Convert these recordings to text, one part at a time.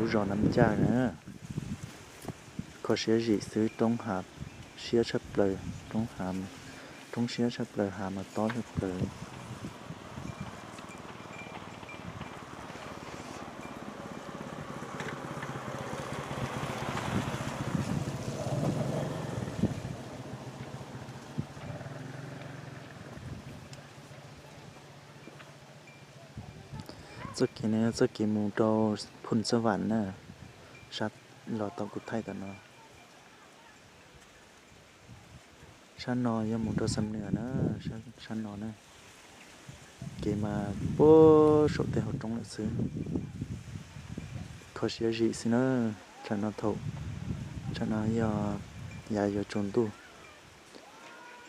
Lub zos Nab Caj na, kho siab zim xwb, roob hav siab tshaj plaws, roob hav, roob siab tshaj plaws, hav mas tob tshaj plaws. Txoj kev no yog txoj kev mus rau Phoos Xas Vam na, sab los tau kuv thaij tom no. Sab no yog mus rau Xam Nuas na, sab no na. Kev mas puag saum tej hauv roob lawm xwb. Kho siab zim xwb na, tsam no thaum, tsam no yog yav yuav tsaus ntuj,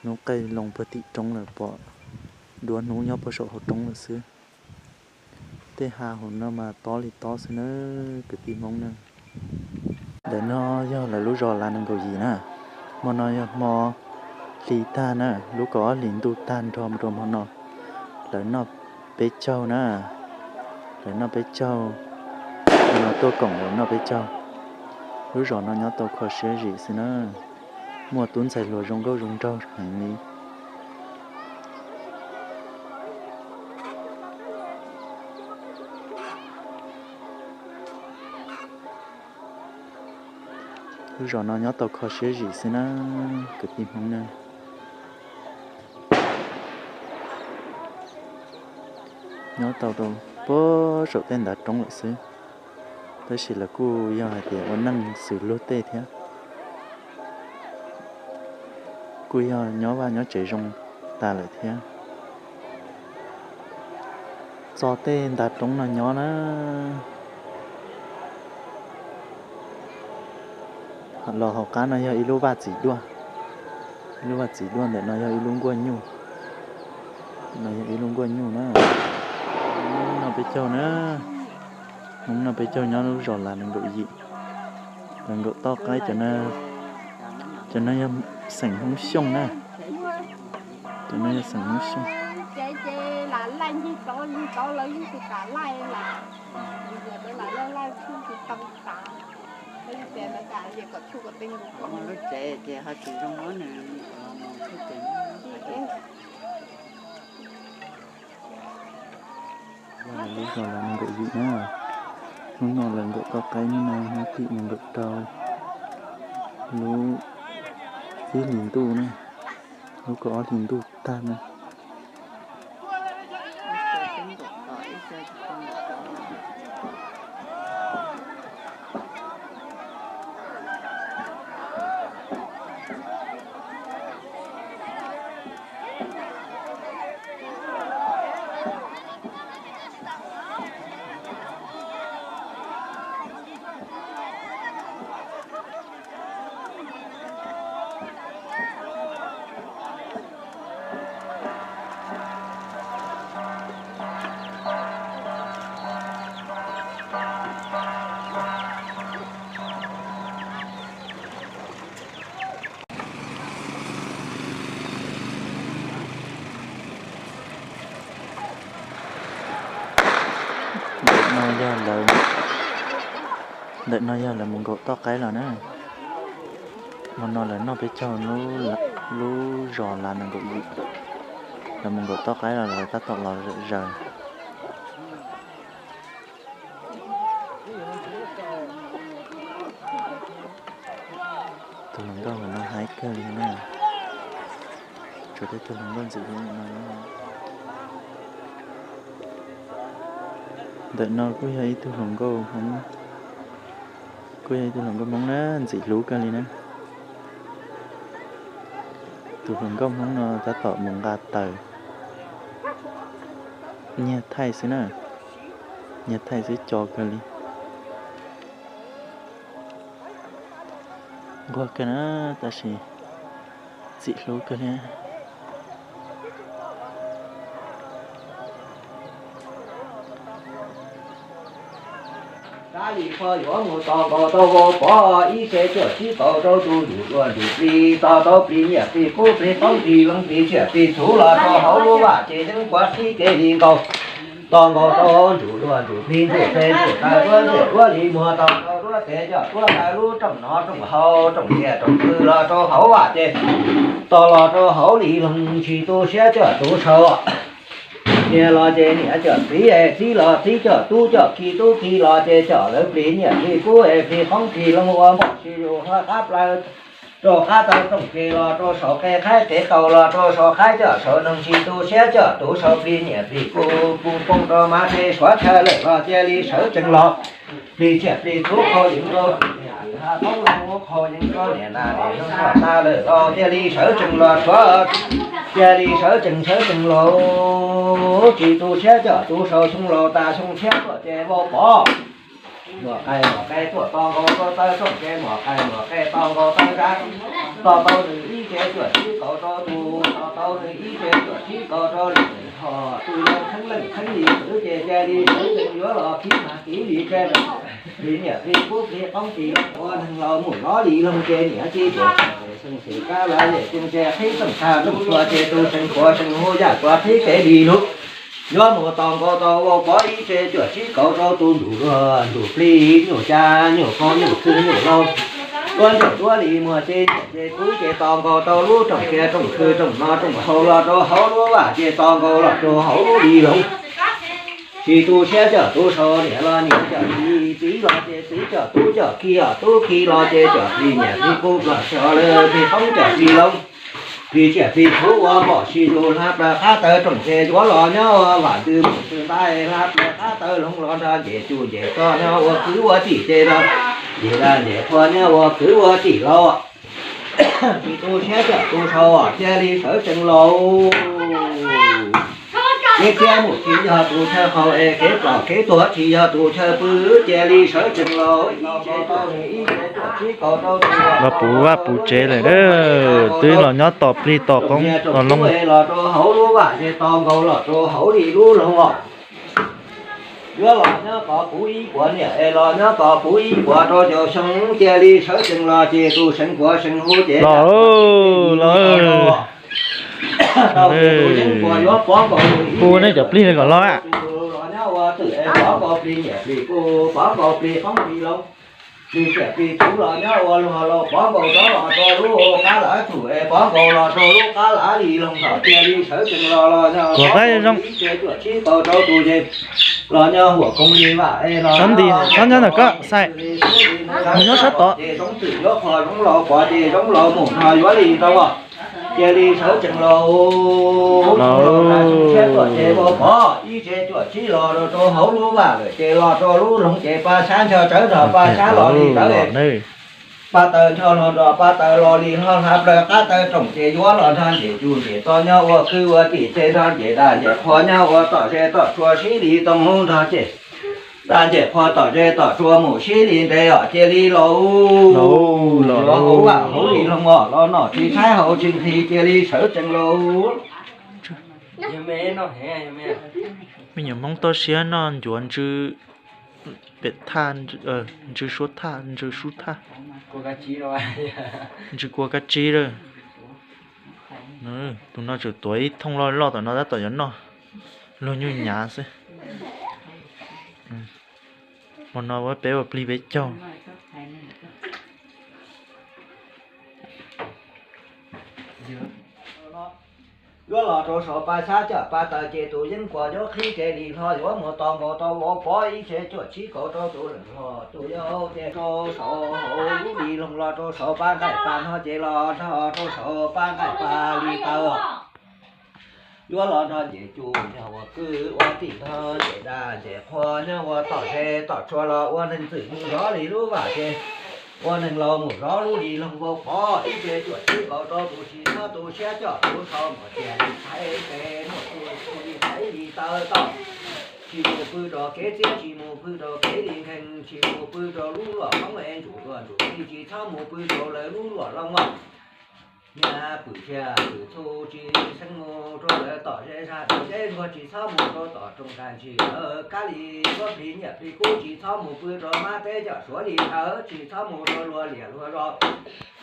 hnub qaij loo puag tim roob lawm, pom duab hnub nyob puag saum hauv roob lawm xwb. Tej hav hauv no mas tob li tob xwb na, kwv tij Hmoob na. Ntawm no yog lawv lub zos Lav Nees Nkaum Yim na. Hmo no yog hmo hli tag na, lub kaum ob hlis ntuj tag nrho mus rau hmo no. Lawv noj peb caug na, lawv noj peb caug, no tuaj koom lawv noj peb caug. Lub zos no nyob tau kho siab zim xwb na. Muaj tub ntxhais hluas zoo nkauj zoo nraug heev li. Lub zos no nyob tau kho siab zim xwb na, kwv tij Hmoob na. Nyob tau rau puag saum tej ntav roob lawm xwb, tab sis lawv kuj yog hais tias ua neej xws luag tej thiab, kuj yog nyob vaj nyob tsev zoo tas lawm thiab. Txog tej ntav roob no nyob na, los hauv qab no yog ib lub vaj txiv duaj, ib lub vaj txiv duaj, ntawm no yog ib lub nkuaj nyuj, no yog ib lub nkuaj nyuj na. Hmoob noj peb caug na, Hmoob noj peb caug nyob lub zos Lav Nees Nkaum Yim, Lav Nkaum Toj Qaib. Cov no yog xeem Hmoob Xyooj na, cov no yog xeem Hmoob Xyooj. Lub tsev ces ho tsis zoo muab nws los mus txhub tsev. Lub zos Lav Nees Nkaum Yim na, hnub no Lav Nkaum Toj Qaib, hnub no hnub tim nees nkaum rau lub ib hlis ntuj na, lub kaum ob hlis ntuj tag na. Ntawm no yog lawv, ntawm no yog lawv mus nkaum toj qaib los na. Hmo no lawv noj peb caug lub zos Lav Nees Nkaum Yim. Lawv mus nkaum toj qaib los lawv tab tom los zom zaws. Tus hluas nkauj ntawm no haib kawg li na. Tshuav tej tug hluas nkauj ntxim hlub no. Ntawm no kuj yog ib tug hluas nkauj Hmoob, kuj yog ib tug hluas nkauj Hmoob na, ntxim hlub kawg li na. Tus hluas nkauj Hmoob no tab tom mus nqa taws, nyiag thaij xwb na, nyiag thaij xwb, co kawg li. Nquag kawg na, tab sis ntxim hlub kawg li. Tab lis qho yuav mus tos nkaus tau vau pov ib tse cuaj tsib kaum rau tus ntsuj dua ntsuj plig tos tau plig nyiaj plig kub plig toob plig leej plig tsiaj plig txhu los rau hauv lub vaj tse yeeb kuav qhib kev li nkaus. Tos nkaus rau ntsuj duab ntsuj plig ntsuj teb ntsuj taw duab ntsuj duab li muag, tos nkaus duab teb coj duab taw lub rooj noj rooj haus rooj tiaj rooj twg los rau hauv vaj ces tos los rau hauv li loog, tsis tu siab coj tu sau. Niam los ces niam coj txiv, txiv los txiv coj tub, coj ki tub ki los ces coj lawv plig nyiaj plig kub es plig qoob plig loo ua npoj sib zus hlo qab plaws rau qab taw rooj ces los rau saum qe qaib qe qaus los rau saum qaib coj saum noog, tsis tu siab coj tu sau plig nyiaj plig kub, poob poob rau mas ces suav chaw lawm los cia li sawv tsees los. Plig tsiaj plig txhu qhau yees rau niam plig ha poob los qhau yees rau niam nas niam noog tag lawm los cia li sawv tsees los suav, cia li sawv tsees sawv tsees los. Tsis tu siab coj tu sau, xyoo laus tas xyoo tshiab tuaj ces vau pov. Muam qais muam qe tuaj tos nkaus rau taw rooj ces muam qais muam qe tos nkaus taw zab. Tos tau nws ib ce cuaj tsib kaus rau tus, tos tau nws ib ce cuaj tsib kaus rau lwm hom, tus yau kheeb leej kheeb li kwv ces cia li sawv tsees yuav los kiv mag kiv li ces plig nyiaj plig kub plig qoob plig loo ua neeg laus mus zov li loog ces niam txiv tuam xeeb xeem kab lawv yem ceeb ces qhib txeem tag rooj tsua ces tus seev khuav seev huv yaj kua qhib kev li lug. Yuav mus tos nkaus tau vau pov ib ce cuaj tsib kaus rau tus ntsuj duab ntsuj plig nyuj ca nyuj qau nyuj twg nyuj laug. Duab ntsuj duab li muag ces nyiaj ces kub ces tos nkaus tau lub rooj kiag rooj khw rooj noj rooj haus los rau hauv lub vaj ces tos nkaus los rau hauv lub li loog. Tsis tu siab coj tu sau, niam los niam coj txiv, txiv los ces txiv coj tub, coj ki los tub ki los ces coj plig nyiaj plig kub los xyov lawv plig qoob coj plig loo. Plig tsiaj plig txhu ua npoj sib zus hla plaws qab taw rooj ces yuav los nyob ua vam ntws mus txwv ntais hla plaws qab taw loog los nrog ncej tsuj ncej txog nyob ua kwv ua tij ces los ncej dab ncej qhua nyob ua kwv ua tij laus. Tsis tu siab coj tu sau cia li sawv tsees laus. Kev txiab mus tsis yog tus chaw qaug es kev plom kev tuag tsis yog tus chaw pw, cia li sawv tsees laus. Los puv vaj puv tsev lawm, twb los nyob tos plig tos qoob tos loo. Los rau hauv lub vaj ces tos nkaus los rau hauv li lub loog os. Yuav los nyob tos puv ib puas niam es los nyob tos puv ib puas rau caum xyoo cia li sawv tsees los ces tus seev khuav seev huv ces los los. Tus yeeb kua yuav pov nkaus tus ib, nej cov plig kom los. Los nyob ua twm es pov nkaus plig nyiaj plig kub, pov nkaus plig qoob plig loo. Plig tsiaj plig txhu los nyob ua luag laus, pov nkaus rov los rau lub qab lav txug es pov nkaus los rau lub qab lav li loog thaum cia li sawv tsees los los nyob ib ce cuaj tsib kaus rau tus ces los nyob huam koog li vaj es los nyob ntawm koj xais, mus nyob sab tod ces zoo twm yuav qhuas zoo laus pov ces zoo laus mus no yuav li rau cia li sawv tsees laus. Laus tas xyoo tshiab tuaj ces vau pov ib ce cuaj tsib los rau hauv lub vaj lawm ces los rau lub loog ces paj sab nrog tsawv nrog paj sab los li tsawv, paj taws nrog hlo nrog paj taws los li hlo hla plaws qab taw rooj ces yuav los nrog ncej tsuj ncej txog nyob ua kwv ua tij ces nrog ncej dab ncej qhua nyob ua tom zej tom tsua sib li too nrog ncej dab ncej qhua tom zej tom tsua mus sib li ntev os cia li laus. Los hauv vaj hauv li loog os los noj tsis tshaib haus tsis nqhis cia li sawv tsees laus. Me nyuam Hmoob toj siab noj ncuav ntsw pem thaj, ntsw suab thaj, ntsw sub thaj, ntsw kua kab tsib lawm. Tus no tseem tuav ib thooj loj loj tom no tab tom yuav noj, luag nyuj nyav xwb. Hmo no peb ua plig peb caug. Yuav los rau saum paj sab coj paj taws ces tus yeeb kua yuav qhib kev li hlo yuav mus tos nkaus tau vau pov ib ce cuaj tsib kaus rau tus leej hlob tus yau ces rau saum hauv lub li loog los rau saum paj nqaij paj no ces los nrog rau saum paj nqaij paj li taw. Yuav los nrog ncej tsuj nrog ua kwv ua tij nrog ncej dab ncej qhua nyob ua tom zej tom tsua los ua neeg txwm mus zov li lub vaj ces ua neeg laus mus zov lub li loog vau pov ib ce cuaj tsib kaus rau tus tsis txhob tu siab coj tus sau muaj tiaj li thaiv tes muaj tus li thaiv li taw toj. Tsis mus pw rau kev txiab tsis mus pw rau kev li nkeeg tsis mus pw rau lub luam qoob es ntsuj luam ntsuj plig tsis txhob mus pw rau lawv lub luam loog os. Niag pwm sia pwm txhu tsis xeeb mus rau lawv tom zej zog, tom zej zuag tsis txhob mus rau tom rooj tag ntshis lawv kab li, kuab plig nyiaj plig kub tsis txhob mus pw rau mab teb coj suav li thawv, tsis txhob mus rau luag liam luag zos,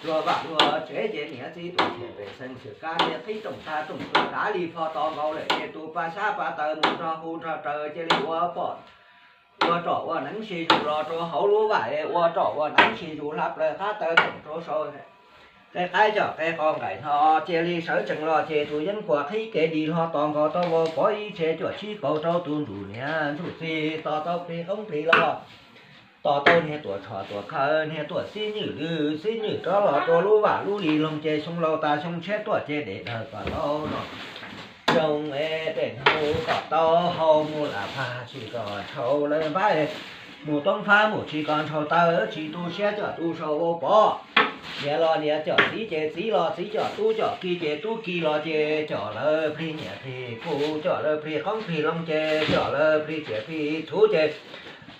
luag vaj luag tsev ces niam txiv tuam txhais pej xeem xwm kab ces qhib rooj tag rooj tuag kav li pho to nkaus lawm ces tus pa xab pa taws mus nrog hu nrog raws cia li ua pom ua roj ua neev sib zus los rau hauv lub vaj es ua roj ua neev sib zus hla plaws qab taw rooj rau saud, qe qaib coj qe qos nqaim hno cia li sawv tsees los ces tus yeeb kuas qhib kev li hlo tos nkaus tau vau pov ib tse cuam tsib kaus rau tus ntsuj niam ntsuj txiv tos tau plig qoob plig loo, tos tau niag tuam tshom tuam khaws niag tuam xib nyws lwj xib nyws rov los rau lub vaj lub li loog ces xyoo laus tas xyoo tshiab tuaj ces dej dawg kom tau no, xyoo es dej ntub kom tau hau mus lam pag tsis kom ntshaus lawv npab, mus toob fab mus tsis kom ntshaus taw, tsis tu siab coj tu sau vau pov. Niam los niam coj txiv ces txiv los txiv coj tub coj ki ces tub ki los ces coj lawv plig nyiaj plig kub coj lawv plig qoob plig loo ces coj lawv plig tsiaj plig txhuv ces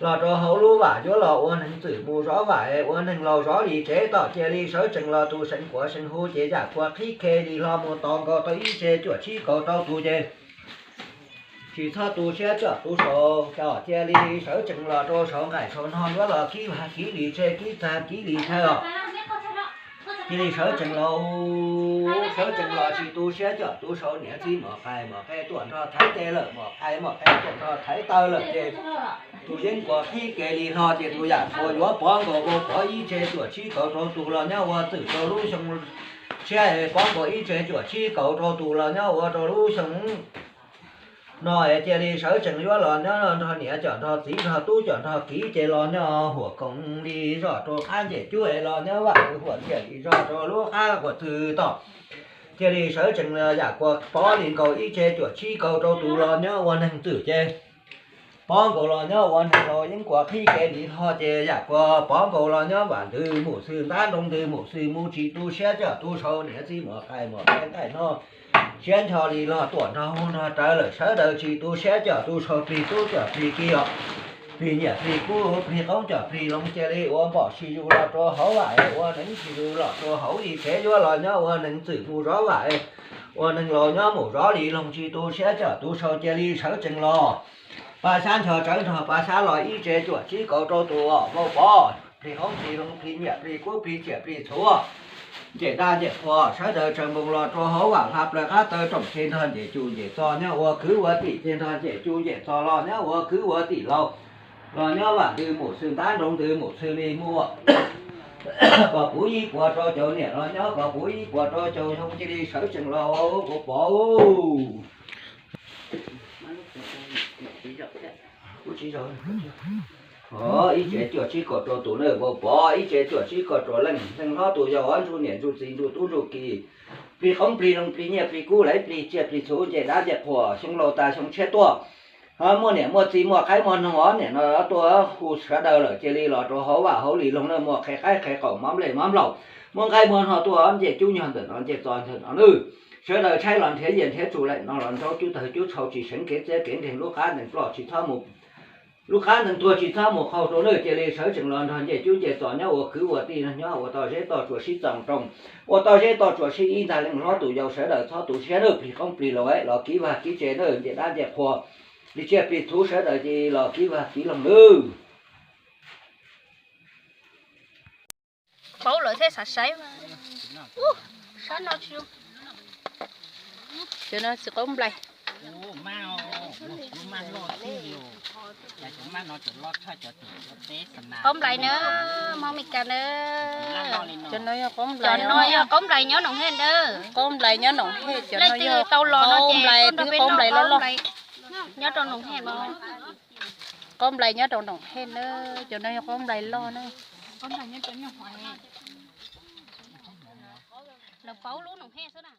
los rau hauv lub vaj yuav los ua neeg txwm mus zov vaj es ua neeg laus zov li tsev tom cia li sawv tsees los tus seev kuav seev hu ces yam kuas qhib kev li hlo mus tos nkaus tau ib tse cuam tsib kaus rau tus ces tsis txhob tu siab coj tu sau, coj cia li sawv tsees los rau saud nqaim saud hno yuav los kib vaj kib li tse kib txag kib li chaw os. Cia li sawv tsees los, sawv tsees los tsis tu siab coj tu sau, niam txiv muam qais muam qe tuaj nrog thaiv tes lawm, muam qais muam qe tuaj nrog thaiv taw lawm ces tus yeeb kuas qhib kev li hlo ces tus yam kuas yuav pov nkaus vau pov ib tse cuam tsib kaus rau tus los nyob ua txwm rau lub xyoo tshiab, pov nkaus ib tse cuam tsib kaus rau tus los nyob ua rau lub xyoo no es cia li sawv tsees yuav los nyob nrog niam coj nrog txiv nrog tub coj nrog kiv ces los nyob huam koom li zoj rau qab ncej cub es los nyob vaj huam thiaj li zog rau lub qab huam twg tod. Cia li sawv tsees yam kuas pov li nkaus ib tse cuam tsib kaus rau tus los nyob ua neeg txwm ces pov nkaus los nyob ua neeg laus yeeb kuas qhib kev li hlo ces yam kuas pov nkaus los nyob vam ntws mus xwb ntab nroo ntws mus xwb mus tsis tu siab coj tu sau, niam txiv muam qais muam qe nqaij hno siab ncho li los tuaj nrog hu nrog raws lawm sawv daws tsis tu siab coj tu sau, plig tub coj plig ki os, plig nyiaj plig kub plig qoob coj plig loo cia li ua npom sib zus los rau hauv vaj es ua neev sib zus los rau hauv li tsev yuav los nyob ua neeg txwm mus zov vaj es ua neeg laus nyob mus zov li loog tsis tu siab coj tu sau cia li sawv tsees los. Pa xyab ncho tsawv nrog pa xyab los ib tse cuam tsib kaus rau tus vau pov, plig qoob plig loo plig nyiaj plig kub plig tsiaj plig txhuv, ncej dab ncej qhua sawv daws tsaws npoo los rau hauv vaj hla plaws qab taw rooj ces nrog ncej cuj ncej txos nyob ua kwv ua tij ces nrog ncej cuj ncej txos los nyob ua kwv ua tij laus, los nyob vam ntws mus xwb ntab nroo ntws mus xwb li muaj kom puv ib puas rau cov niam los nyob kom puv ib puas rau cov xyoo cia li sawv tsees los vau pov. Ib tsev cuaj tsib kaus rau tus na vau pov, ib tsev cuaj tsib kaus rau leej neeg hlob tus yau ob ntsuj niam ntsuj txiv ntsuj tub ntsuj ki, plig qoob plig loo plig nyiaj plig kub laiv plig tsiaj plig txhuv ncej dab ncej qhua xyoo laus tas xyoo tshiab tuaj. Muaj niam muaj txiv muaj qaib muaj noog ob niam no tuaj hu sawv daws lawm cia li los rau hauv vaj hauv li loog na muaj qhe qaib qhe qaum mov nplej mov nplaum, muaj nqaij muaj hno tuaj ncej cub nyog ntawm no ncej txos ntawm no nawb. Sawv daws tshaib los nrhiav yias nrhiav tsuj laim no los nraub cub tawg cub tshau tsis seev kev txiab kev nkeeg lub qab ntees ploj tsis txhob mus lub qab ntees tuag tsis txhob mus qaug rau nawb cia li sawv tsees los nrog ncej cub ncej txos nyob ua kwv ua tij nyob ua toj zeb toj tsuas sib txoos roos, ua toj zeb toj tsuas sib ib ntag leej hlob tus yau sawv daws txhob tu siab nawb plig qoob plig loo es los kiv vaj kiv tsev nawb ncej dab ncej qhua, plig tsiaj plig txhuv sawv daws cia li los kiv vaj kiv loo nawb. Paub lawm thiaj xav saib. Sab no tsis, cov no tsis qaub nplai. Qaub nplai na, Hmoob Mes Kas na. Cov no yog qaub nplai, cov no yog qaub nplai nyob Noom Hej na. Qaub nplai nyob Noom Hej, cov no yog tau los no ces qaub nplai twb qaub nplai loj loj. Nyob rau Noom Hej no. Qaub nplai nyob rau Noom Hej na, cov no yog qaub nplai loj na. Lawv paub lub Noom Hej xwb na.